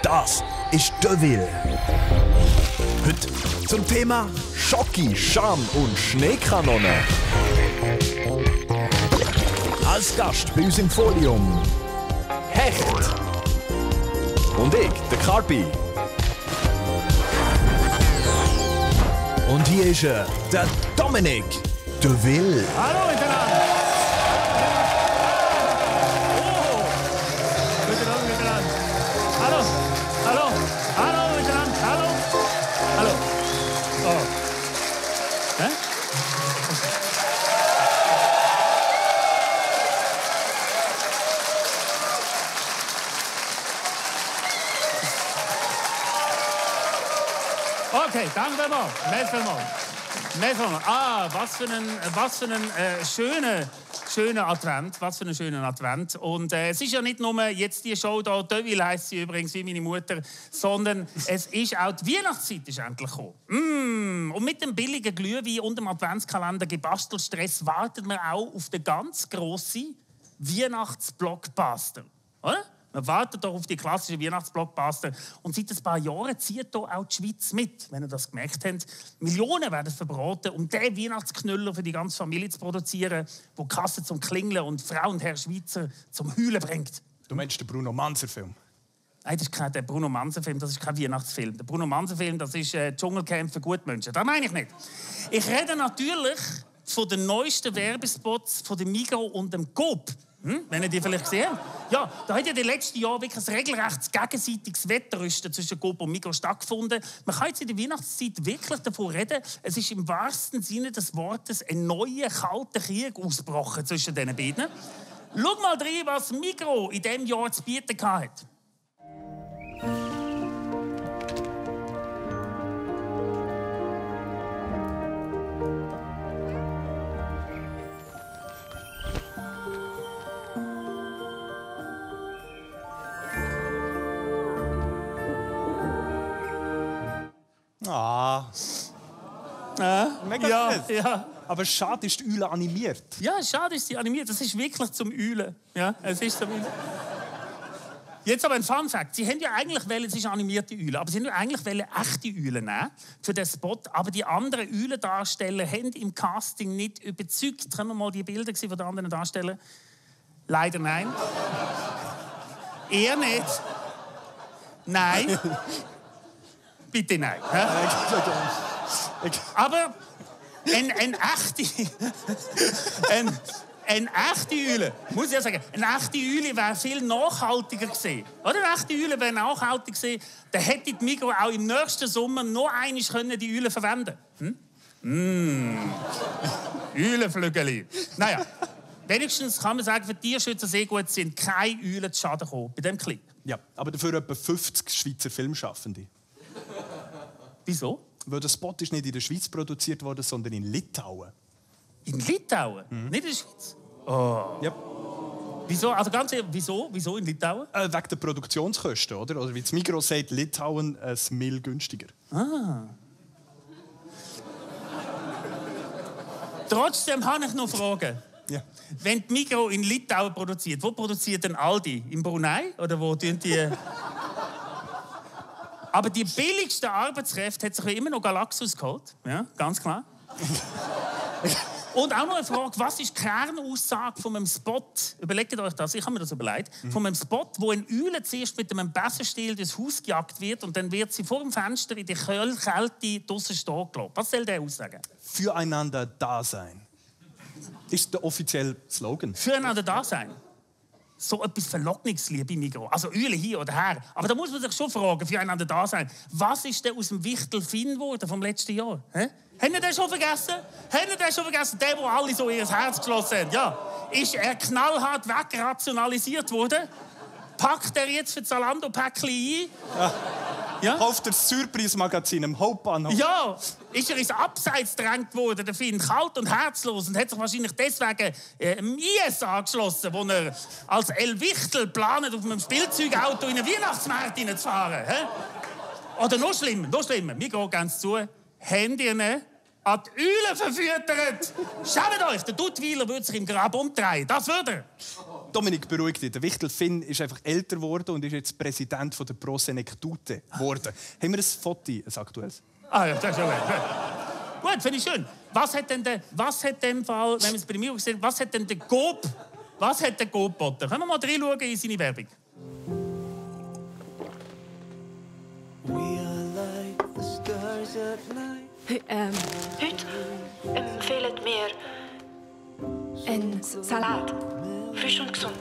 Das ist Deville. Heute zum Thema Schoki, Scham und Schneekanone. Als Gast bei uns im Folium Hecht. Und ich, der Carpi. Und hier ist er, der Dominik Deville. Hallo miteinander! Oh! Miteinander. Hallo! Hallo! Hallo miteinander! Hallo! Hallo! Oh. Hä? Okay, danke vielmals. Merci vielmals. Ah, was für ein schöner Advent. Was für einen schönen Advent. Und es ist ja nicht nur jetzt die Show hier, Deville heisst sie übrigens wie meine Mutter, sondern es ist auch die Weihnachtszeit ist endlich gekommen. Und mit dem billigen Glühwein und dem Adventskalender Gebastelstress wartet man auch auf den ganz grossen Weihnachtsblockbuster. Oder? Man wartet doch auf die klassischen Weihnachtsblockbuster. Und seit ein paar Jahren zieht hier auch die Schweiz mit, wenn ihr das gemerkt habt. Millionen werden verbraten, um diesen Weihnachtsknüller für die ganze Familie zu produzieren, der die Kasse zum Klingeln und Frau und Herr Schweizer zum Heulen bringt. Du meinst den Bruno Manser-Film? Nein, das ist kein Bruno Manser-Film, das ist kein Weihnachtsfilm. Der Bruno Manser-Film, das ist Dschungelcamp für Gutmenschen. Das meine ich nicht. Ich rede natürlich von den neuesten Werbespots von dem Migros und dem Coop. Wenn ihr die vielleicht gesehen habt. Ja, da hat ja die letzten Jahre wirklich ein regelrechtes gegenseitiges Wettrüsten zwischen Coop und Migros stattgefunden. Man kann jetzt in der Weihnachtszeit wirklich davon reden, es ist im wahrsten Sinne des Wortes ein neuer, kalter Krieg ausgebrochen zwischen diesen beiden. Schau mal rein, was Migros in diesem Jahr zu bieten hatte. Mega Ja, süß. ja. Aber schade ist die Eule animiert. Ja, schade ist die animiert. Das ist wirklich zum Eulen. Ja, es ist zum Eulen. Jetzt aber ein Fun Fact. Sie haben ja eigentlich wollen, es ist eine animierte Eule, aber sie haben ja eigentlich wollen echte Eulen nehmen für den Spot. Aber die anderen Eulendarsteller haben im Casting nicht überzeugt. Können wir mal die Bilder von den anderen Darstellern? Leider nein. Er nicht. Nein. Bitte nein. Aber eine echte Eule, muss ich ja sagen, eine echte Eule wäre viel nachhaltiger gewesen. Oder eine echte Eule wäre nachhaltig gewesen, dann hätte die Migros auch im nächsten Sommer noch einmal die Eule verwenden können. Eulenflügeli. Naja, wenigstens kann man sagen, für die Tierschützer sehr gut sind keine Eulen zu Schaden gekommen bei diesem Clip. Ja, aber dafür etwa 50 Schweizer Filmschaffende. Wieso? Weil der Spot ist nicht in der Schweiz produziert worden, sondern in Litauen. In Litauen? Nicht in der Schweiz? Oh. Ja. Wieso? Also ganz ehrlich, wieso in Litauen? Wegen der Produktionskosten, oder? Oder wie das Migros sagt, Litauen ein Mil günstiger. Trotzdem habe ich noch Fragen. Ja. Wenn die Migros in Litauen produziert, wo produziert denn Aldi? In Brunei? Oder wo tun die... Aber die billigste Arbeitskräfte hat sich immer noch Galaxus geholt. Ja, ganz klar. Und auch noch eine Frage, was ist die Kernaussage von einem Spot? Überlegt euch das, ich habe mir das überlegt. Von einem Spot, wo eine Eule zuerst mit einem Besenstiel durchs Haus gejagt wird und dann wird sie vor dem Fenster in die Kälte draussen stehen gelassen. Was soll der aussagen? Füreinander da sein. Ist der offizielle Slogan. Füreinander da sein. So etwas Verlockniges, liebe Migros. Also Eule hier oder her. Aber da muss man sich schon fragen, füreinander da sein. Was ist denn aus dem Wichtel Finn geworden vom letzten Jahr? Habt ihr den schon vergessen? Habt ihr den schon vergessen? Der, wo alle so ihr Herz geschlossen haben. Ja. Ist er knallhart wegrationalisiert worden? Packt er jetzt für Zalando-Päckchen ein? Ja? Kauft das Surprise-Magazin im Hauptbahnhof. Ja, ist er ins Abseits gedrängt worden, der Finn, kalt und herzlos, und hat sich wahrscheinlich deswegen im IS angeschlossen, wo er als El Wichtel plant, auf einem Spielzeugauto in einen Weihnachtsmarkt hineinzufahren. Oder noch schlimmer, wir gehen ganz zu, habt ihr ihn an die Eulen verfüttert? Schaut euch, der Duttweiler würde sich im Grab umdrehen, das würde er. Dominik, beruhig dich. Der Wichtel Finn ist einfach älter geworden und ist jetzt Präsident der Pro Senectute geworden. Haben wir ein Foto, ein aktuelles? Ah ja, das ist ja gut. Gut, finde ich schön. Was hat denn Fall, wenn wir es bei mir sehen, was hat denn der Coop geboten? Können wir mal reinschauen in seine Werbung? Heute empfehlen wir einen Salat. Frisch und gesund.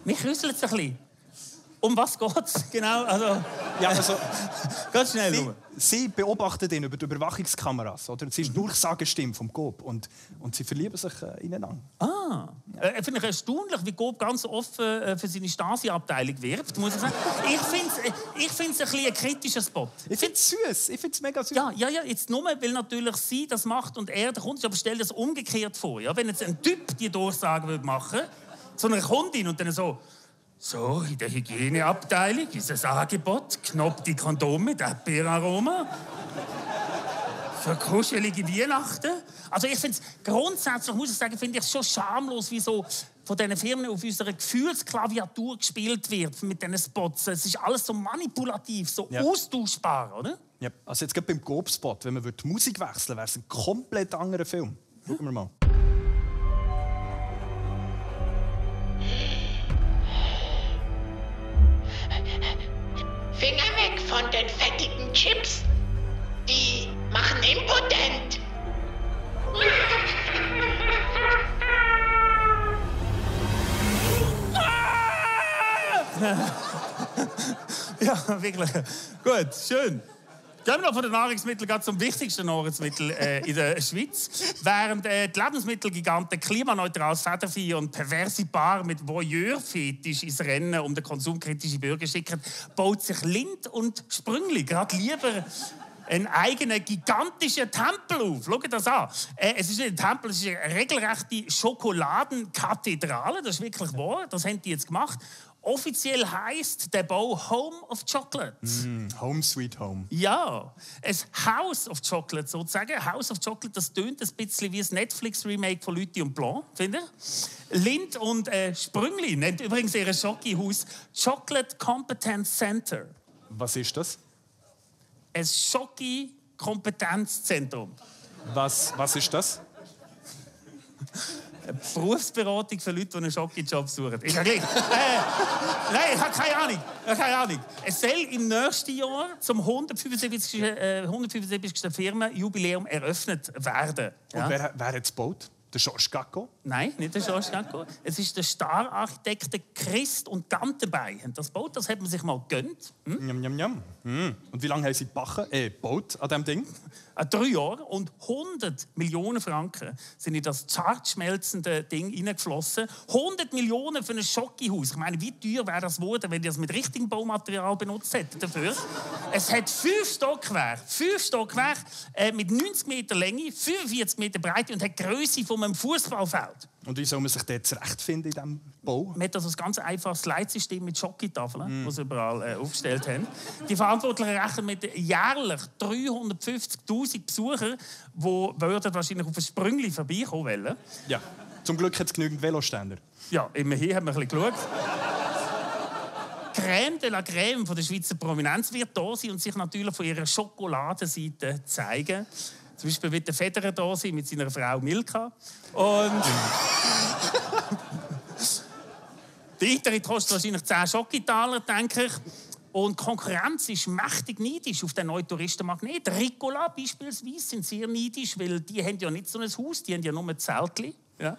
Mich rüsselt es ein bisschen. Um was geht's genau? Also, Ja, also, ganz schnell. sie beobachtet ihn über die Überwachungskameras. Oder? Sie ist die Durchsagestimme vom Coop und sie verlieben sich ineinander. Finde ich erstaunlich, wie Coop ganz offen für seine Stasi-Abteilung wirbt, muss ich sagen. Ich finde es ein bisschen ein kritischer Spot. Ich finde es süß. Ich finde es mega süß. Ja, jetzt nur, weil natürlich sie das macht und er der Kunde ist. Aber stell dir das umgekehrt vor. Ja? Wenn jetzt ein Typ die Durchsage machen würde, zu einer Kundin und dann so, in der Hygieneabteilung ist ein Angebot, knoppte Kondome mit Erdbeeraroma. Für kuschelige Weihnachten. Also ich finde es grundsätzlich, muss ich sagen, finde ich es schon schamlos, wie so von diesen Firmen auf unserer Gefühlsklaviatur gespielt wird mit diesen Spots. Es ist alles so manipulativ, so austauschbar, oder? Ja. Also jetzt gerade beim Coop-Spot, wenn man die Musik wechseln würde, wäre es ein komplett anderer Film. Schauen wir mal. Finger weg von den fettigen Chips. Die machen impotent. Ja, wirklich. Gut, schön. Gehen wir noch von den Nahrungsmitteln zum wichtigsten Nahrungsmittel in der Schweiz. Während die Lebensmittelgiganten klimaneutrales Federvieh und perverse Paar mit Voyeur-Fetisch ins Rennen um den konsumkritischen Bürger schicken, baut sich Lind und Sprüngli gerade lieber einen eigenen gigantischen Tempel auf. Schaut das an. Es ist nicht ein Tempel, es ist eine regelrechte Schokoladenkathedrale. Das ist wirklich wahr. Das haben die jetzt gemacht. Offiziell heisst der Bau Home of Chocolate. Home Sweet Home. Ja, ein House of Chocolate sozusagen. House of Chocolate, das tönt ein bisschen wie ein Netflix-Remake von Lüthi und Blanc, finde ich. Lind und Sprüngli nennt übrigens ihr Schokihaus Chocolate Competence Center. Was ist das? Ein Schoki-Kompetenzzentrum. Was ist das? Eine Berufsberatung für Leute, die einen Schoki-Job suchen. Ich habe nein, ich habe keine Ahnung. Es soll im nächsten Jahr zum 175. Firmenjubiläum eröffnet werden. Ja? Und wer hat es gebaut? Der George Gacko? Nein, nicht der George Gacko. Es ist der Star-Architekt Christ und Gantenbein. Das Boot, das hat man sich mal gegönnt. Njam. Und wie lange haben sie gebaut an diesem Ding? 3 Jahre und 100 Millionen Franken sind in das zartschmelzende Ding hineingeflossen. 100 Millionen für ein Schokihaus. Ich meine, wie teuer wäre das geworden, wenn ihr das mit richtigem Baumaterial benutzt hättet dafür? Es hat 5 Stockwerke mit 90 Meter Länge, 45 Meter Breite und hat die Grösse von einem Fußballfeld. Und wie soll man sich dort zurechtfinden in diesem Bau? Man hat also ein ganz einfaches Leitsystem mit Schokitafeln, das sie überall aufgestellt haben. Die Verantwortlichen rechnen mit jährlich 350'000 Besuchern, die wahrscheinlich auf ein Sprüngli vorbeikommen wollen. Ja. Zum Glück hat es genügend Veloständer. Ja, immerhin haben wir ein bisschen geschaut. Crème de la Crème von der Schweizer Prominenz wird da sein und sich natürlich von ihrer Schokoladenseite zeigen. Zum Beispiel wird der Federer da sein mit seiner Frau Milka. Und der Eintritt kostet wahrscheinlich 10 Schokitaler, denke ich. Und die Konkurrenz ist mächtig neidisch auf den neuen Touristenmagnet. Ricola beispielsweise sind sehr neidisch, weil die haben ja nicht so ein Haus, die haben ja nur ein Zeltchen. Ja.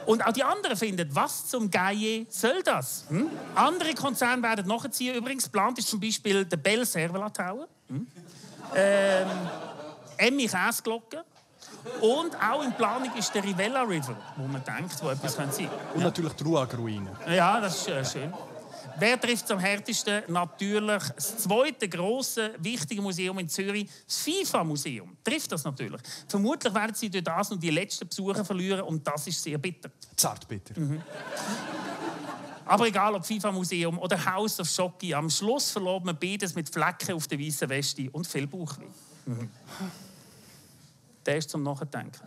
Und auch die anderen finden, was zum Geier soll das? Andere Konzerne werden nachziehen. Übrigens, geplant ist zum Beispiel der Bell Servola Tower. Emmy Käseglocke. Und auch in Planung ist der Rivella River, wo man denkt, wo etwas sein könnte. Und natürlich die Ruag-Ruine. Ja, das ist schön. Wer trifft es am härtesten? Natürlich das zweite grosse, wichtige Museum in Zürich, das FIFA-Museum. Trifft das natürlich. Vermutlich werden sie durch das noch die letzten Besucher verlieren und das ist sehr bitter. Zartbitter. Aber egal, ob FIFA-Museum oder House of Schoki, am Schluss verlobt man beides mit Flecken auf der weißen Weste und viel Bauchweh. Der ist zum Nachdenken.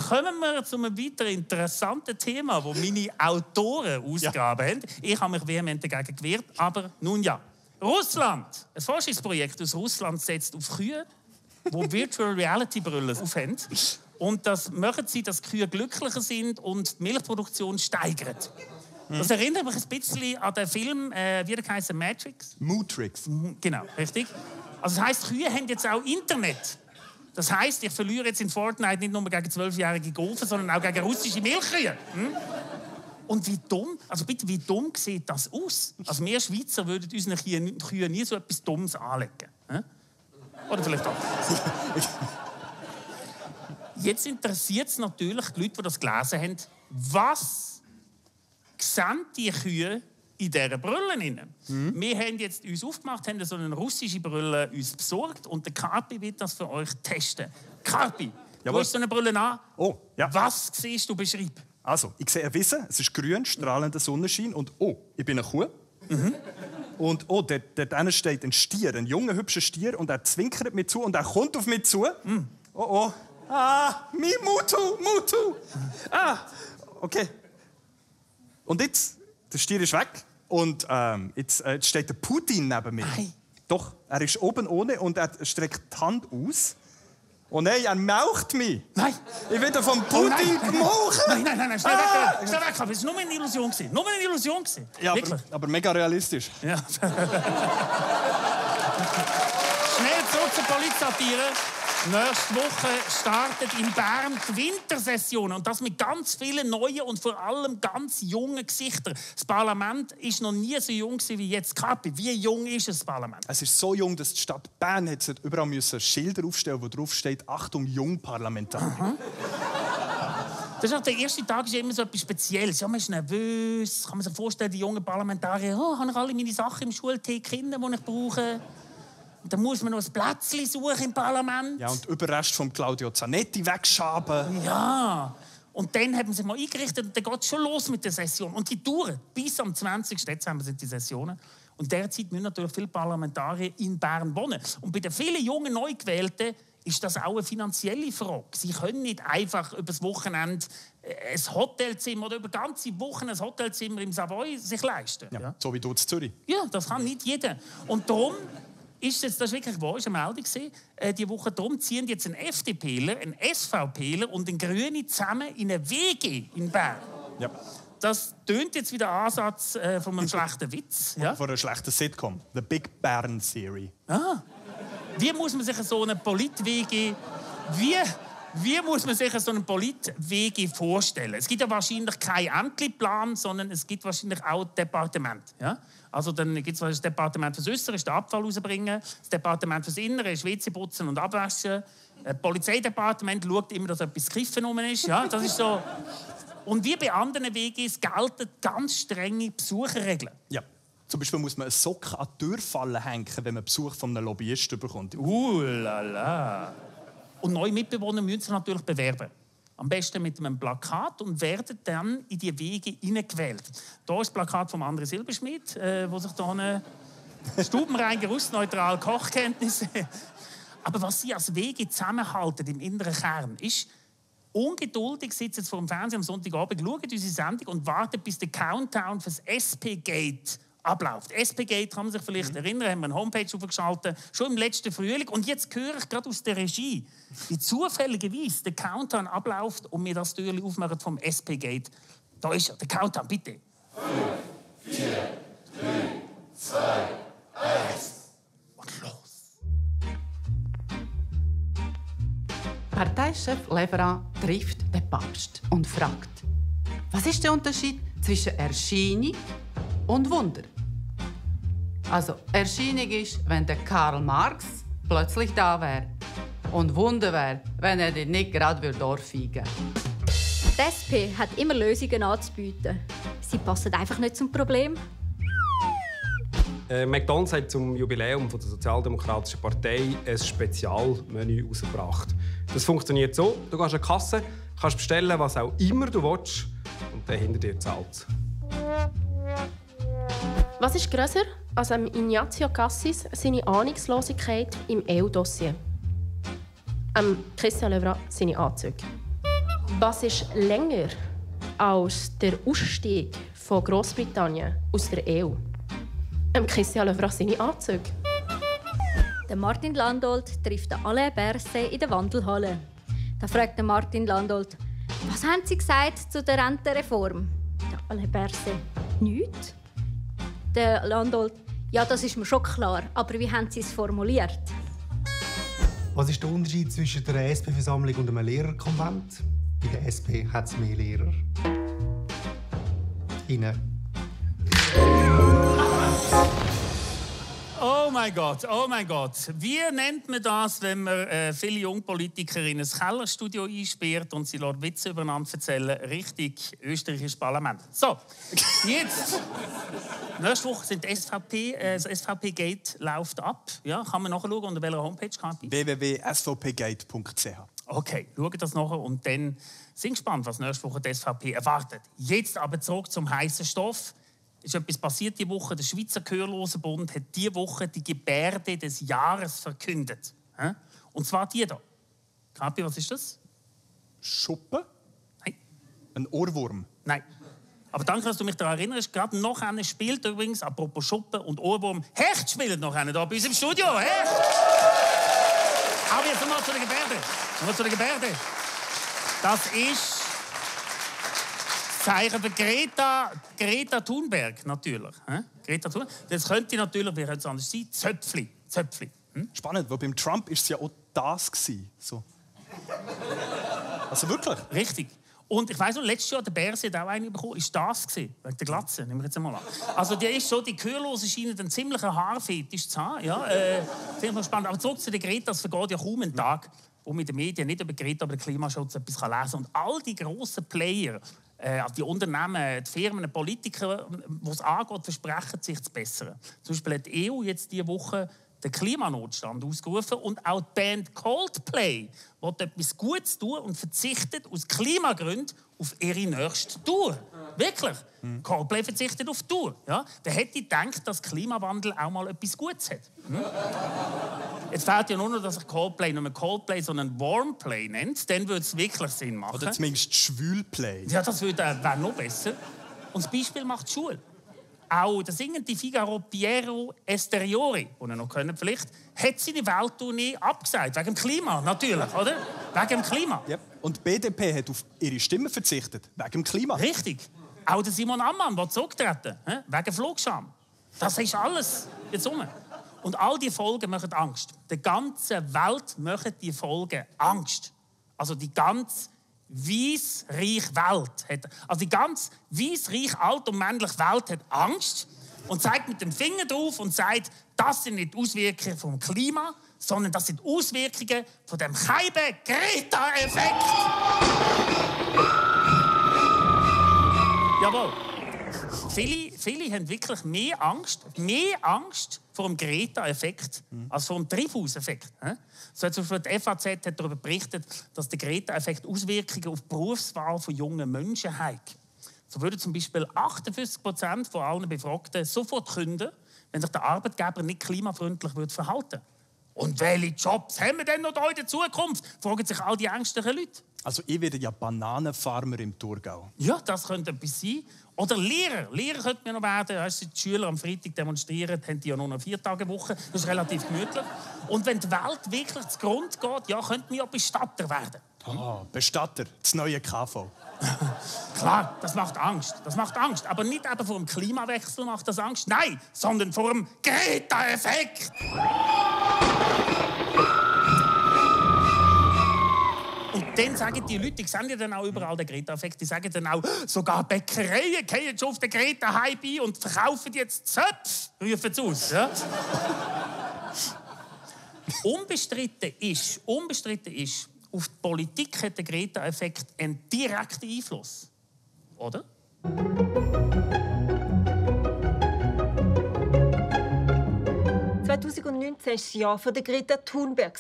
Kommen wir zu einem weiteren interessanten Thema, das meine Autoren ausgraben haben. Ich habe mich vehement dagegen gewehrt, aber nun ja. Russland. Ein Forschungsprojekt aus Russland setzt auf Kühe, die Virtual Reality Brillen aufhaben. Und das möchten sie, dass Kühe glücklicher sind und die Milchproduktion steigert. Das erinnert mich ein bisschen an den Film, wie der heisst, Matrix. Matrix. Genau, richtig. Also das heisst, Kühe haben jetzt auch Internet. Das heisst, ich verliere jetzt in Fortnite nicht nur gegen 12-jährige Golfen, sondern auch gegen russische Milchkühe. Und wie dumm, also bitte, wie dumm sieht das aus? Also wir Schweizer würden unseren Kühen nie so etwas Dummes anlegen. Oder vielleicht auch. Jetzt interessiert es natürlich die Leute, die das gelesen haben, was sehen die Kühe in dieser Brille? Wir haben jetzt uns aufgemacht, haben so eine russische Brille uns besorgt und der Karpi wird das für euch testen. Karpi, du hast so eine Brille an. Oh, ja. Was siehst du? Beschreib. Also, ich sehe ein Wissen, es ist grün, strahlender Sonnenschein und ich bin eine Kuh. Und dort steht ein Stier, ein junger, hübscher Stier und er zwinkert mir zu und er kommt auf mich zu. Oh. Mi Mutu. Okay. Und jetzt, der Stier ist weg und jetzt steht der Putin neben mir. Nein. Doch, er ist oben ohne und er streckt die Hand aus. Oh nein, er maucht mich. Nein. Ich werde vom Putin gemaucht. Nein, schnell weg. Schnell weg. Es war nur eine Illusion. Ja, aber mega realistisch. Ja. Schnell zurück zur Polizsatire. Nächste Woche startet in Bern die Wintersession. Und das mit ganz vielen neuen und vor allem ganz jungen Gesichtern. Das Parlament war noch nie so jung wie jetzt. Kapi, wie jung ist das Parlament? Es ist so jung, dass die Stadt Bern überall Schilder aufstellen musste, wo drauf steht: Achtung, Jungparlamentarier. Das ist der erste Tag ist immer so etwas Spezielles. Ja, man ist nervös. Kann man sich vorstellen, die jungen Parlamentarier, habe ich alle meine Sachen im Schultee, Kinder, die ich brauche. Und dann muss man noch ein Plätzchen suchen im Parlament. Ja, und den Überrest von Claudio Zanetti wegschaben. Ja. Und dann haben sie sich mal eingerichtet und dann geht es schon los mit der Session. Und die dauert bis am 20. Dezember sind die Sessionen. Und derzeit müssen natürlich viele Parlamentarier in Bern wohnen. Und bei den vielen jungen Neugewählten ist das auch eine finanzielle Frage. Sie können nicht einfach über das Wochenende ein Hotelzimmer oder über ganze Wochen ein Hotelzimmer im Savoy sich leisten. Ja, so wie du in Zürich. Ja, das kann nicht jeder. Und darum ist jetzt, das wirklich wahr, ist eine Meldung gewesen, diese Woche, darum ziehen jetzt ein FDPler, ein SVPler und ein Grüne zusammen in eine WG in Bern. Ja. Das tönt jetzt wieder Ansatz von einem schlechten Witz. Ja? Von einer schlechten Sitcom. The Big Bern Theory. Wie muss man sich so eine Polit-WG... Wie muss man sich so einen Polit-WG vorstellen? Es gibt ja wahrscheinlich keinen Ämterplan, sondern es gibt wahrscheinlich auch ein Departement. Ja? Also dann gibt es das Departement fürs Äußere, den Abfall rausbringen, das Departement fürs Innere, WC putzen und abwaschen. Das Polizeidepartement schaut immer, dass etwas Kiffen rum ist. Ja? Das ist so. Und wie bei anderen WGs gelten ganz strenge Besucherregeln. Ja. Zum Beispiel muss man einen Sock an die Türfalle hängen, wenn man Besuch von einem Lobbyisten bekommt. Lala. Und neue Mitbewohner müssen sich natürlich bewerben. Am besten mit einem Plakat und werden dann in die Wege hineingewählt. Hier ist das Plakat von André Silberschmidt, wo sich hier eine stubenrein gerüstneutral Kochkenntnisse. Aber was sie als Wege zusammenhalten im inneren Kern, ist, ungeduldig sitzen sie vor dem Fernsehen am Sonntagabend, schauen unsere Sendung und warten, bis der Countdown fürs SP-Gate abläuft. SP-Gate, kann man sich vielleicht erinnern, haben wir eine Homepage aufgeschaltet, schon im letzten Frühling. Und jetzt höre ich gerade aus der Regie, wie zufälligerweise der Countdown abläuft und mir das Türchen aufmachen vom SP-Gate. Da ist er, der Countdown, bitte. 5, 4, 3, 2, 1. Und los. Parteichef Leveran trifft den Papst und fragt, was ist der Unterschied zwischen Erscheinung und Wunder? Also, Erscheinung ist, wenn der Karl Marx plötzlich da wäre. Und Wunder wäre, wenn er dir nicht gerade ohrfeigen würde. Die SP hat immer Lösungen anzubieten. Sie passen einfach nicht zum Problem. McDonald's hat zum Jubiläum der Sozialdemokratischen Partei ein Spezialmenü herausgebracht. Das funktioniert so: Du gehst an die Kasse, kannst bestellen, was auch immer du willst, und der hinter dir zahlt. Was ist grösser als Ignazio Cassis seine Ahnungslosigkeit im EU-Dossier? Christian Levrat seine Anzüge. Was ist länger als der Ausstieg von Großbritannien aus der EU? Christian Levrat seine Anzüge. Der Martin Landolt trifft Alain Berset in der Wandelhalle. Da fragt Martin Landolt: Was haben Sie gesagt zu der Rentenreform? Der Alain Berset: Nichts. Der Landolt: Ja, das ist mir schon klar, aber wie haben Sie es formuliert? Was ist der Unterschied zwischen der SP-Versammlung und einem Lehrerkonvent? Bei der SP hat es mehr Lehrer. Innen. Oh mein Gott, oh mein Gott. Wie nennt man das, wenn man viele Jungpolitiker in ein Kellerstudio einsperrt und sie Witze übereinander erzählen? Richtig österreichisches Parlament. So, jetzt. Nächste Woche sind das SVP-Gate läuft ab. Ja, kann man nachschauen, unter welcher Homepage? www.svpgate.ch. Okay, schaut das nachher und dann sind gespannt, was nächste Woche die SVP erwartet. Jetzt aber zurück zum heißen Stoff. Es ist etwas passiert diese Woche. Der Schweizer Gehörlosenbund hat diese Woche die Gebärde des Jahres verkündet. Und zwar die hier. Kapi, was ist das? Schuppen? Nein. Ein Ohrwurm? Nein. Aber danke, dass du mich daran erinnerst. Gerade noch einer spielt übrigens, apropos Schuppen und Ohrwurm, Hecht spielt noch einer da bei uns im Studio. Hecht! Aber jetzt nochmal zu der Gebärde. Das ist Zeichen für Greta Thunberg, natürlich. Greta Thunberg. Das könnte natürlich, wie könnte es anders sein, Zöpfli. Spannend, weil beim Trump war es ja auch das. So. Also wirklich? Richtig. Und ich weiss noch, letztes Jahr, der Berset hat auch einen bekommen, ist das gewesen, wegen der Glatze, nehmen wir jetzt einmal an. Also die ist so, die Gehörlosen scheinen einen ziemlichen Haarfetisch zu haben, ja, finde ich spannend. Aber zurück zu der Greta, es vergeht ja kaum einen Tag, wo mit den Medien nicht über Greta, aber den Klimaschutz etwas lesen kann. Und all die grossen Player, die Unternehmen, die Firmen, die Politiker, die es angeht, versprechen sich zu bessern. Zum Beispiel hat die EU jetzt diese Woche den Klimanotstand ausgerufen und auch die Band Coldplay will etwas Gutes tun und verzichtet aus Klimagründen auf ihre nächste Tour. Wirklich. Coldplay verzichtet auf die Tour. Ja? Wer hätte gedacht, dass Klimawandel auch mal etwas Gutes hat? Jetzt fehlt ja nur noch, dass sich Coldplay nicht mehr Coldplay, sondern Warmplay nennt. Dann würde es wirklich Sinn machen. Oder zumindest Schwülplay. Ja, das wäre noch besser. Und das Beispiel macht die Schule. Auch der singende Figaro Piero Esteriori, den ihr noch kennt vielleicht, hat seine Welttournee abgesagt. Wegen dem Klima, natürlich, oder? Wegen dem Klima. Ja. Und die BDP hat auf ihre Stimme verzichtet. Wegen dem Klima. Richtig. Auch der Simon Ammann will zurücktreten. Wegen Flugscham. Das ist alles jetzt rum. Und all diese Folgen machen Angst. Der ganzen Welt machen die Folgen Angst. Also die ganze weiss-reich Welt hat, also die ganz weiss-reich alt und männliche Welt hat Angst und zeigt mit dem Finger drauf und sagt, das sind nicht Auswirkungen vom Klima, sondern das sind Auswirkungen von dem Greta-Effekt. Jawohl. Viele haben wirklich mehr Angst vor dem Greta-Effekt als vor dem Treibhauseffekt. So hat zum Beispiel die FAZ hat darüber berichtet, dass der Greta-Effekt Auswirkungen auf die Berufswahl von jungen Menschen hat. So würden zum Beispiel 58% von allen Befragten sofort kündigen, wenn sich der Arbeitgeber nicht klimafreundlich verhalten würde. Und welche Jobs haben wir denn noch in der Zukunft? Fragen sich all die ängstlichen Leute. Also ich werde ja Bananenfarmer im Thurgau. Ja, das könnte etwas sein. Oder Lehrer. Lehrer könnten wir noch werden. Als die Schüler am Freitag demonstrieren, haben die ja nur noch 4 Tage Woche. Das ist relativ gemütlich. Und wenn die Welt wirklich zugrunde geht, ja, könnten wir ja Bestatter werden. Bestatter, das neue KV. Klar, das macht Angst. Das macht Angst. Aber nicht eben vor dem Klimawechsel macht das Angst. Nein, sondern vor dem Greta-Effekt. Und dann sagen die Leute, ich sehe ja dann auch überall den Greta-Effekt, die sagen dann auch, sogar Bäckereien gehen schon auf den Greta-Hype ein und verkaufen jetzt Zöpfe, rufen sie aus. Ja? Unbestritten ist, auf die Politik hat der Greta-Effekt einen direkten Einfluss. Oder? 2019 war das Jahr von der Greta Thunberg.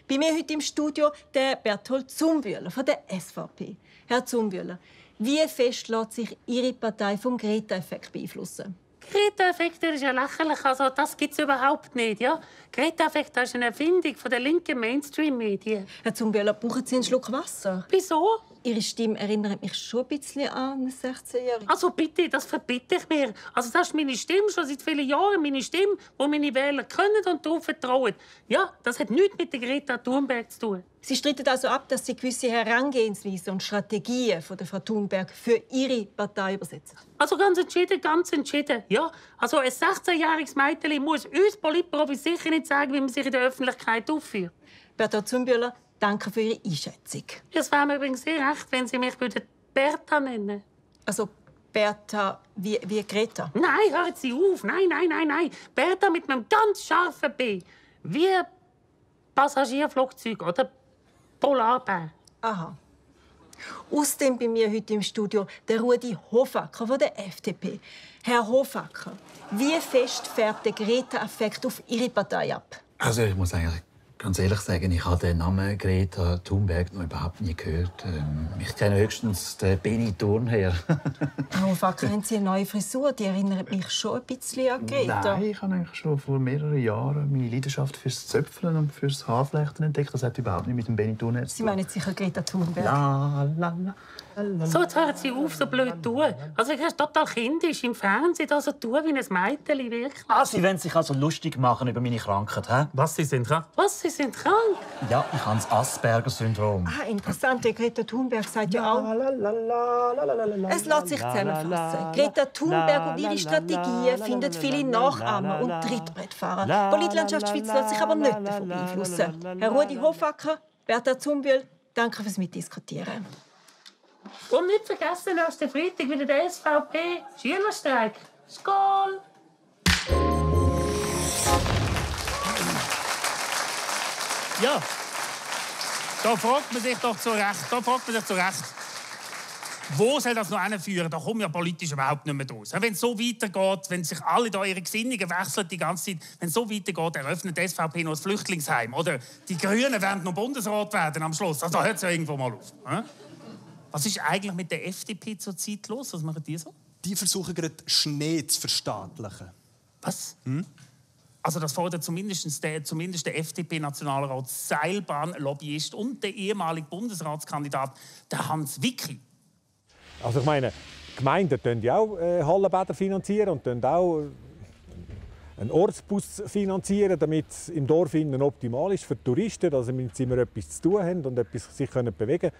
Bei mir heute im Studio der Berthold Zumwühler von der SVP. Herr Zumwühler, wie fest lässt sich Ihre Partei vom Greta-Effekt beeinflussen? Greta-Effekt ist ja lächerlich. Also, das gibt es überhaupt nicht. Ja? Greta-Effekt ist eine Erfindung von den linken Mainstream-Medien. Herr Zumbühler, brauchen Sie einen Schluck Wasser? Wieso? Ihre Stimme erinnert mich schon ein bisschen an eine 16-Jährige. Also bitte, das verbitte ich mir. Also das ist meine Stimme schon seit vielen Jahren. Meine Stimme, die meine Wähler können und darauf vertrauen. Ja, das hat nichts mit der Greta Thunberg zu tun. Sie streiten also ab, dass Sie gewisse Herangehensweisen und Strategien von der Frau Thunberg für Ihre Partei übersetzen. Also ganz entschieden, ganz entschieden. Ja, also ein 16-jähriges Mädchen muss uns Politprofi sicher nicht sagen, wie man sich in der Öffentlichkeit aufführt. Bertha Zumbühler, danke für Ihre Einschätzung. Es wäre mir übrigens sehr recht, wenn Sie mich Bertha nennen. Also Bertha wie Greta? Nein, hören Sie auf. Nein. Bertha mit einem ganz scharfen B. Wie Passagierflugzeug oder Polarbär. Aha. Außerdem bei mir heute im Studio der Rudi Hofacker von der FDP. Herr Hofacker, wie fest färbt der Greta-Effekt auf Ihre Partei ab? Also ich muss eigentlich ganz ehrlich sagen, ich habe den Namen Greta Thunberg noch überhaupt nie gehört. Ich kenne höchstens den Benny Thurnherr. Herr Hofacker, haben Sie eine neue Frisur? Die erinnert mich schon ein bisschen an Greta. Nein, ich habe eigentlich schon vor mehreren Jahren meine Leidenschaft fürs Zöpfeln und fürs Haarflechten entdeckt. Das hat überhaupt nicht mit dem Benny Thurnherr zu tun. Sie meinen sicher Greta Thunberg? So, jetzt hören Sie auf, so blöd zu tun. Also, ich ist total kindisch im Fernsehen, so tun wie ein Mädchen, wirklich. Ah, Sie wollen sich also lustig machen über meine Krankheit, hä? Was, Sie sind krank? Was, Sie sind krank? Ja, ich habe das Asperger-Syndrom. Ah, interessant. Der Greta Thunberg sagt ja auch... Es lässt sich zusammenfassen. Greta Thunberg und ihre Strategien finden viele Nachahmer und Trittbrettfahrer. Die Politlandschaft Schweiz lässt sich aber nicht davon beeinflussen. Herr Rudi Hofacker, Bertha Zumbühl, danke fürs Mitdiskutieren. Und nicht vergessen, nächsten Freitag wieder der SVP-Schülerstreik. Skål! Ja, da fragt man sich doch zu Recht, wo soll das noch hinführen? Da kommen ja politisch überhaupt nicht mehr raus. Wenn es so weitergeht, wenn sich alle da ihre Gesinnungen wechseln die ganze Zeit, wenn es so weitergeht, eröffnet die SVP noch ein Flüchtlingsheim. Oder die Grünen werden noch Bundesrat werden am Schluss. Also da hört es ja irgendwo mal auf. Was ist eigentlich mit der FDP zur Zeit los? Was machen die so? Die versuchen gerade Schnee zu verstaatlichen. Was? Also das fordert zumindest der FDP-Nationalrat Seilbahn-Lobbyist und der ehemalige Bundesratskandidat, der Hans Wicki. Also ich meine, Gemeinden finanzieren ja auch Hallenbäder finanzieren und auch einen Ortsbus finanzieren, damit es im Dorf optimal ist für die Touristen, dass sie immer etwas zu tun haben und sich bewegen können.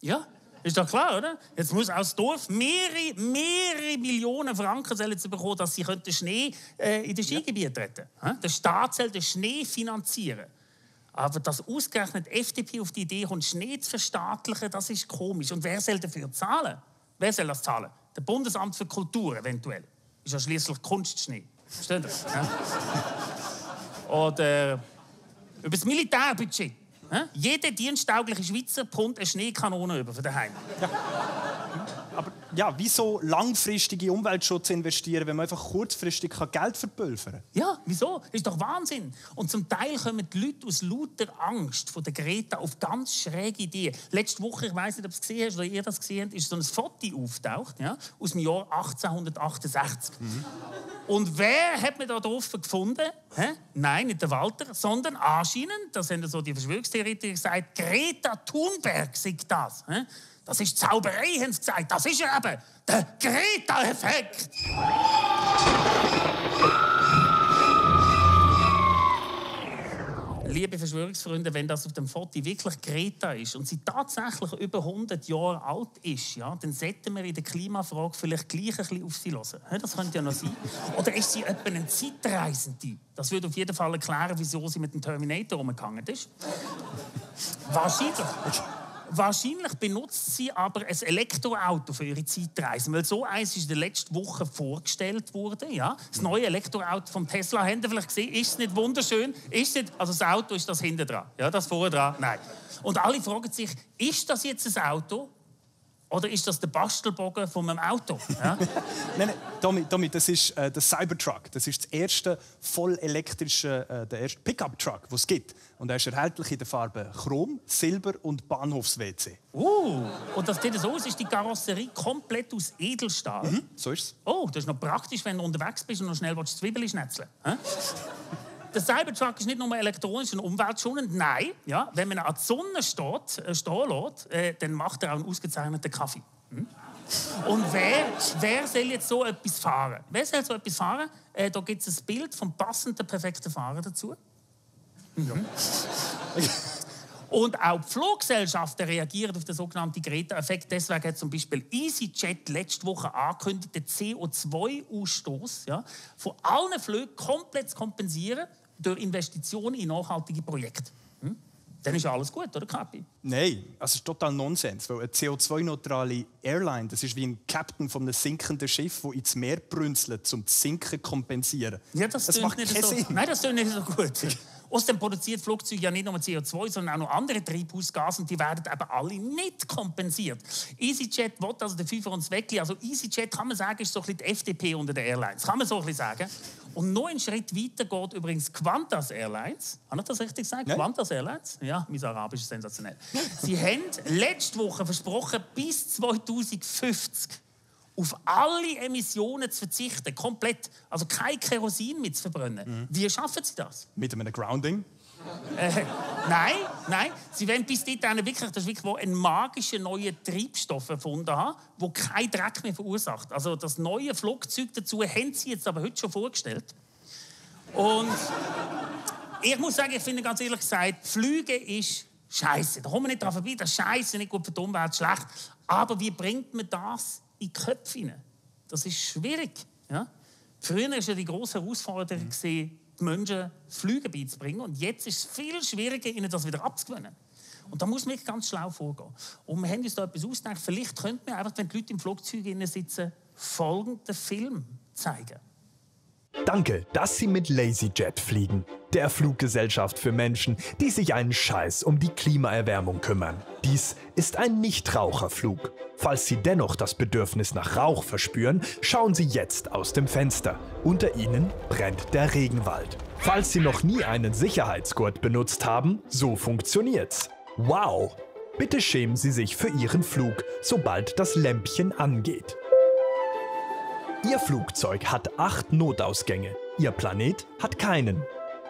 Ja, ist doch klar, oder? Jetzt muss auch das Dorf mehrere Millionen Franken bekommen, dass sie den Schnee in den Skigebieten retten können. Der Staat soll den Schnee finanzieren. Aber dass ausgerechnet die FDP auf die Idee kommt, Schnee zu verstaatlichen, das ist komisch. Und wer soll dafür zahlen? Wer soll das zahlen? Das Bundesamt für Kultur eventuell. Ist ja schließlich Kunstschnee. Versteht ihr? Ja? Oder über das Militärbudget. Jeder diensttaugliche Schweizer bekommt eine Schneekanone über für daheim. Ja. Aber ja, wieso langfristig in Umweltschutz investieren, wenn man einfach kurzfristig Geld verpulvern kann? Ja, wieso? Das ist doch Wahnsinn. Und zum Teil kommen die Leute aus lauter Angst vor der Greta auf ganz schräge Ideen. Letzte Woche, ich weiss nicht, ob du es gesehen hast oder ihr das gesehen habt, ist so ein Foto auftaucht, ja, aus dem Jahr 1868. Und wer hat man da drauf gefunden? Nein, nicht der Walter, sondern anscheinend, das haben so die Verschwörungstheoretiker gesagt, Greta Thunberg sagt das. Das ist Zauberei, haben sie gesagt. Das ist ja eben der Greta-Effekt. Liebe Verschwörungsfreunde, wenn das auf dem Foto wirklich Greta ist und sie tatsächlich über 100 Jahre alt ist, ja, dann sollten wir in der Klimafrage vielleicht gleich ein bisschen auf sie hören. Das könnte ja noch sein. Oder ist sie etwa eine Zeitreisende? Das würde auf jeden Fall erklären, wieso sie mit dem Terminator umgegangen ist. Wahrscheinlich benutzt sie aber ein Elektroauto für ihre Zeitreisen, weil so eins ist in der letzten Woche vorgestellt worden. Ja? Das neue Elektroauto von Tesla, habt ihr vielleicht gesehen, ist es nicht wunderschön? Ist nicht, also das Auto ist das hinten dran, ja, das vorne dran, nein. Und alle fragen sich, ist das jetzt ein Auto Oder ist das der Bastelbogen von einem Auto? Ja? Nein, Tommy, das ist der Cybertruck. Das ist das erste voll elektrische, der erste Pickup-Truck, den es gibt. Und er ist erhältlich in den Farben Chrom, Silber und Bahnhofs-WC. Und das sieht so aus, ist die Karosserie komplett aus Edelstahl. So ist es. Oh, das ist noch praktisch, wenn du unterwegs bist und noch schnell Zwiebeln schnetzeln willst. Der Cybertruck ist nicht nur elektronisch und umweltschonend. Nein, ja, wenn man an die Sonne stehen lässt, dann macht er auch einen ausgezeichneten Kaffee. Und wer soll jetzt so etwas fahren? Wer soll so etwas fahren? Da gibt es ein Bild vom passenden, perfekten Fahrer dazu. Und auch die Fluggesellschaften reagieren auf den sogenannten Greta-Effekt. Deswegen hat zum Beispiel EasyJet letzte Woche angekündigt, den CO2-Ausstoß von allen Flügen komplett zu kompensieren durch Investitionen in nachhaltige Projekte. Dann ist ja alles gut, oder Kapi? Nein, das ist total Nonsens. Weil eine CO2-neutrale Airline, das ist wie ein Captain von einem sinkenden Schiff, der ins Meer brünzelt, um das Sinken zu kompensieren. Ja, das macht nicht keinen Sinn. Nein, das tut nicht so gut. Außerdem produziert Flugzeuge ja nicht nur CO2, sondern auch noch andere Treibhausgase und die werden eben alle nicht kompensiert. EasyJet will also dafür für uns weg. Also EasyJet, kann man sagen, ist so ein bisschen die FDP unter den Airlines. Kann man so ein bisschen sagen. Und noch einen Schritt weiter geht übrigens Qantas Airlines. Habe ich das richtig gesagt? Qantas Airlines? Ja, mein Arabisch ist sensationell. Sie haben letzte Woche versprochen, bis 2050 auf alle Emissionen zu verzichten, komplett, also kein Kerosin mit zu verbrennen. Wie schaffen Sie das? Mit einem Grounding? Nein. Sie wollen bis dahin wirklich, das ist wirklich einen magischen neuen Treibstoff erfunden haben, der keinen Dreck mehr verursacht. Also das neue Flugzeug dazu haben Sie jetzt aber heute schon vorgestellt. Und ich muss sagen, ich finde ganz ehrlich gesagt, Fliegen ist Scheiße. Da kommen wir nicht dran vorbei. Das ist Scheiße, nicht gut für die Umwelt, schlecht. Aber wie bringt man das in die Köpfe hinein? Das ist schwierig. Ja? Früher war ja die grosse Herausforderung, die Menschen Fliegen beizubringen. Und jetzt ist es viel schwieriger, ihnen das wieder abzugewöhnen. Und da muss man ganz schlau vorgehen. Und wir haben uns da etwas ausgedacht. Vielleicht könnte man einfach, wenn die Leute im Flugzeug sitzen, folgenden Film zeigen. Danke, dass Sie mit LazyJet fliegen, der Fluggesellschaft für Menschen, die sich einen Scheiß um die Klimaerwärmung kümmern. Dies ist ein Nichtraucherflug. Falls Sie dennoch das Bedürfnis nach Rauch verspüren, schauen Sie jetzt aus dem Fenster. Unter Ihnen brennt der Regenwald. Falls Sie noch nie einen Sicherheitsgurt benutzt haben, so funktioniert's. Wow! Bitte schämen Sie sich für Ihren Flug, sobald das Lämpchen angeht. Ihr Flugzeug hat 8 Notausgänge, Ihr Planet hat keinen.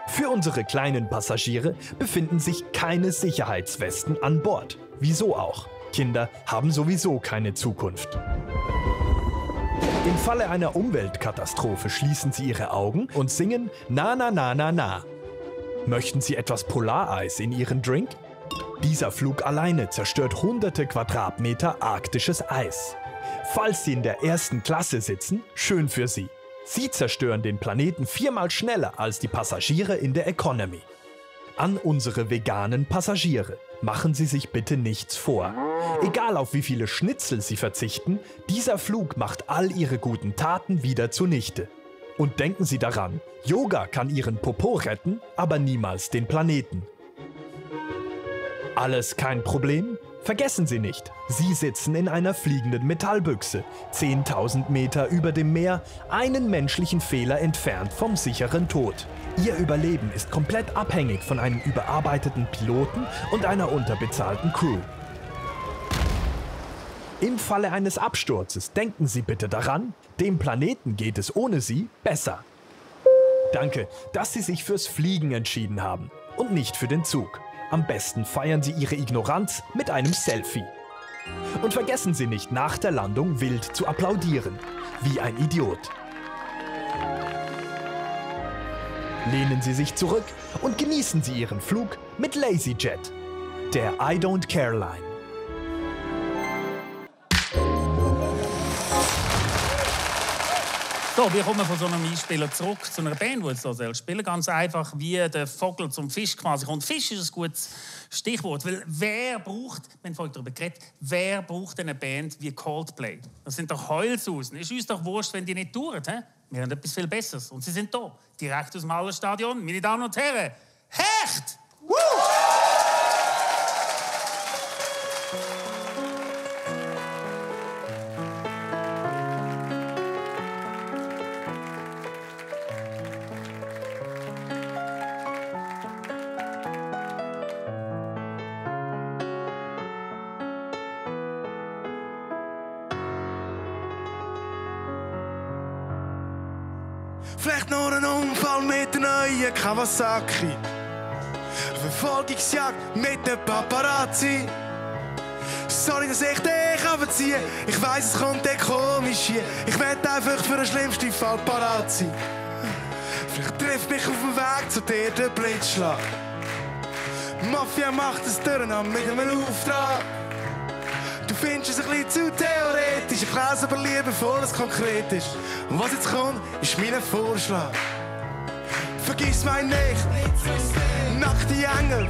Für unsere kleinen Passagiere befinden sich keine Sicherheitswesten an Bord. Wieso auch? Kinder haben sowieso keine Zukunft. Im Falle einer Umweltkatastrophe schließen Sie Ihre Augen und singen Na na na na na. Möchten Sie etwas Polareis in Ihren Drink? Dieser Flug alleine zerstört hunderte Quadratmeter arktisches Eis. Falls Sie in der ersten Klasse sitzen, schön für Sie. Sie zerstören den Planeten 4-mal schneller als die Passagiere in der Economy. An unsere veganen Passagiere, machen Sie sich bitte nichts vor. Egal auf wie viele Schnitzel Sie verzichten, dieser Flug macht all Ihre guten Taten wieder zunichte. Und denken Sie daran, Yoga kann Ihren Popo retten, aber niemals den Planeten. Alles kein Problem? Vergessen Sie nicht, Sie sitzen in einer fliegenden Metallbüchse, 10.000 Meter über dem Meer, einen menschlichen Fehler entfernt vom sicheren Tod. Ihr Überleben ist komplett abhängig von einem überarbeiteten Piloten und einer unterbezahlten Crew. Im Falle eines Absturzes denken Sie bitte daran, dem Planeten geht es ohne Sie besser. Danke, dass Sie sich fürs Fliegen entschieden haben und nicht für den Zug. Am besten feiern Sie Ihre Ignoranz mit einem Selfie. Und vergessen Sie nicht, nach der Landung wild zu applaudieren. Wie ein Idiot. Lehnen Sie sich zurück und genießen Sie Ihren Flug mit LazyJet, der I Don't Care Line. So, wir kommen von so einem Einspieler zurück zu einer Band, die jetzt so spielen soll. Ganz einfach wie der Vogel zum Fisch quasi. Und Fisch ist ein gutes Stichwort, weil wer braucht, wir haben vorhin darüber geredet, wer braucht eine Band wie Coldplay? Das sind doch Heulsusen. Ist uns doch wurscht, wenn die nicht touren. He? Wir haben etwas viel Besseres. Und sie sind da, direkt aus dem Hallenstadion. Meine Damen und Herren, Hecht! Woo! Vielleicht noch ein Unfall mit der neuen Kawasaki. Verfolgungsjagd mit den Paparazzi. Sorry, dass ich dich abziehe. Ich weiss, es kommt dir komisch hier. Ich will einfach für den schlimmsten Fall parat sein. Vielleicht trifft mich auf dem Weg zu dir der Blitzschlag. Mafia macht es durcheinander mit einem Auftrag. Du findest es ein bisschen zu theoretisch. Ich lese aber lieber, bevor es konkret ist. Und was jetzt kommt, ist mein Vorschlag. Vergiss mein nicht, nackte Engel,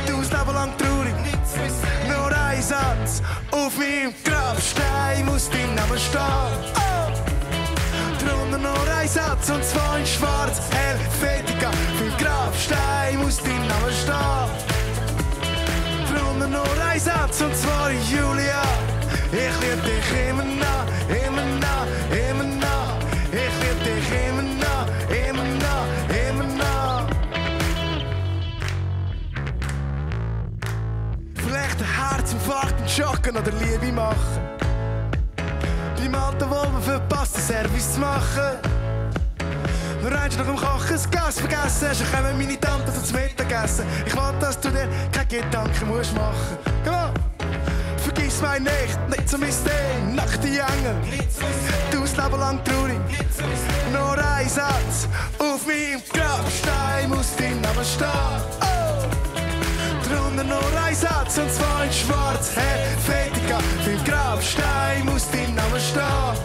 du hast Leben lang traurig. Nur ein Satz, auf meinem Grabstein muss dein Name stehen. Oh. Drunter nur ein Satz und zwar in schwarz, Helvetica. Auf meinem Grabstein muss dein Name stehen. Drunter nur ein Satz und zwar in Julia. Ich lieb dich immer noch, immer noch, immer noch. Ich lieb dich immer noch, immer noch, immer noch. Vielleicht ein Herzinfarkt und Schocken oder Liebe machen. Beim alten Wolven verpasst den Service zu machen. Nur eins nach dem Kochen das Gas vergessen hast, dann kommen meine Tante zum Mittagessen. Ich will, dass du dir keine Gedanken musst machen. Come on. Vergiss mich nicht so mein Ding, nackte Engel. Du hast Leben lang traurig. Nur ein Satz, auf meinem Grabstein muss dein Name stehen. Oh. Drunter nur ein Satz und zwar in schwarz, Helvetica. Auf meinem Grabstein muss dein Name stehen.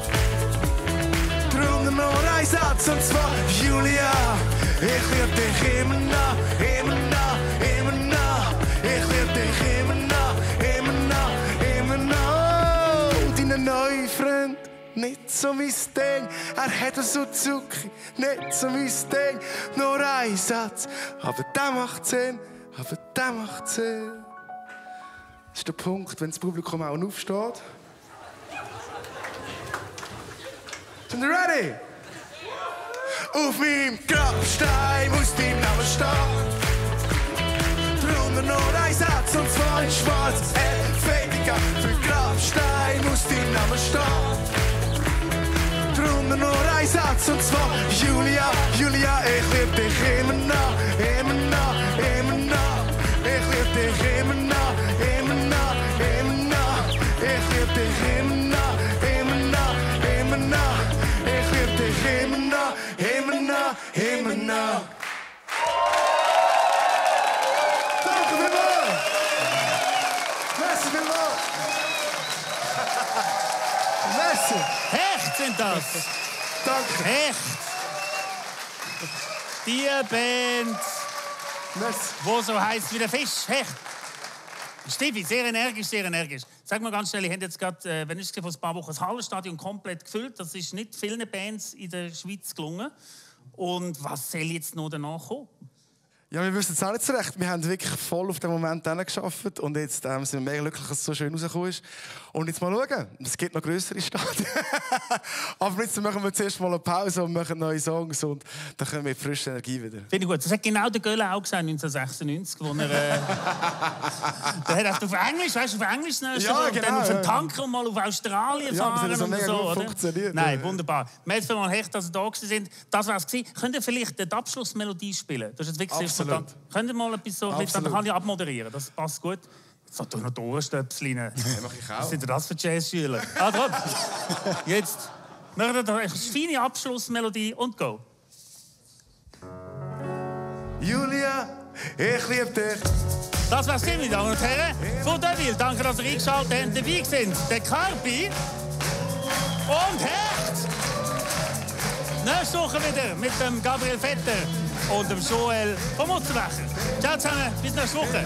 Drunter nur ein Satz und zwar Julia. Ich lieb dich immer noch, immer noch, immer noch. Ich lieb dich immer noch, immer noch, immer noch. Dein neuer Freund, nicht so mein Ding. Er hat so Zucker, nicht so mein Ding. Nur ein Satz, aber der macht Sinn, aber der macht Sinn. Das ist der Punkt, wenn das Publikum auch aufsteht. Sind ihr ready? Auf meinem Grabstein muss dein Name stehen. Drunter nur ein Satz und zwar in schwarz, Helvetica. Für den Grabstein muss dein Name stehen. Drunter nur ein Satz und zwar Julia, Julia. Ich lieb dich immer noch, immer noch, immer noch. Ich lieb dich immer noch, immer noch, immer noch. Ich lieb dich immer noch, immer noch, immer noch. Ich lieb dich immer noch, immer noch, immer noch. Danke vielmals. Merci vielmals. Merci. Hecht sind das. Danke. Hecht. Die Band, wo so heisst wie der Fisch. Hecht. Steffi, sehr energisch, sehr energisch. Sag mal ganz schnell, ich habe jetzt gerade, wenn ich vor ein paar Wochen das Hallenstadion komplett gefüllt. Das ist nicht vielen Bands in der Schweiz gelungen. Und was soll jetzt noch danach kommen? Ja, wir wissen es auch nicht so recht. Wir haben wirklich voll auf den Moment geschafft und jetzt sind wir mega glücklich, dass es so schön rausgekommen ist. Und jetzt mal schauen, es gibt noch grössere Stadien. Aber jetzt machen wir zuerst mal eine Pause und machen neue Songs und dann kommen wir mit frischer Energie wieder. Finde ich gut. Das hat genau der Göller auch gesagt, 1996, wo er... der hat auf Englisch, weißt du, auf Englisch ja, genau, dann auf den Tanker und mal auf Australien fahren das und mega so, gut oder? Funktioniert. Nein, wunderbar. Merci vielmals, Hecht, dass Sie da sind. Das war es gewesen. Könnt ihr vielleicht die Abschlussmelodie spielen? Das ist jetzt wirklich sehr important. Könnt ihr mal etwas so, dann kann ich abmoderieren. Das passt gut. Jetzt hat doch noch die Ohrenstöpsel rein. Ja, mach ich auch. Was sind denn das für Jazzschüler? Dran. Jetzt machen wir eine feine Abschlussmelodie und go. Julia, ich liebe dich. Das war's, meine Damen und Herren. Von Deville, danke, dass ihr eingeschaltet habt. Dabei sind der Carpi und Hecht. Nächste Woche wieder mit dem Gabriel Vetter und dem Joel vom Mutzenbecher. Ciao zusammen, bis nächste Woche.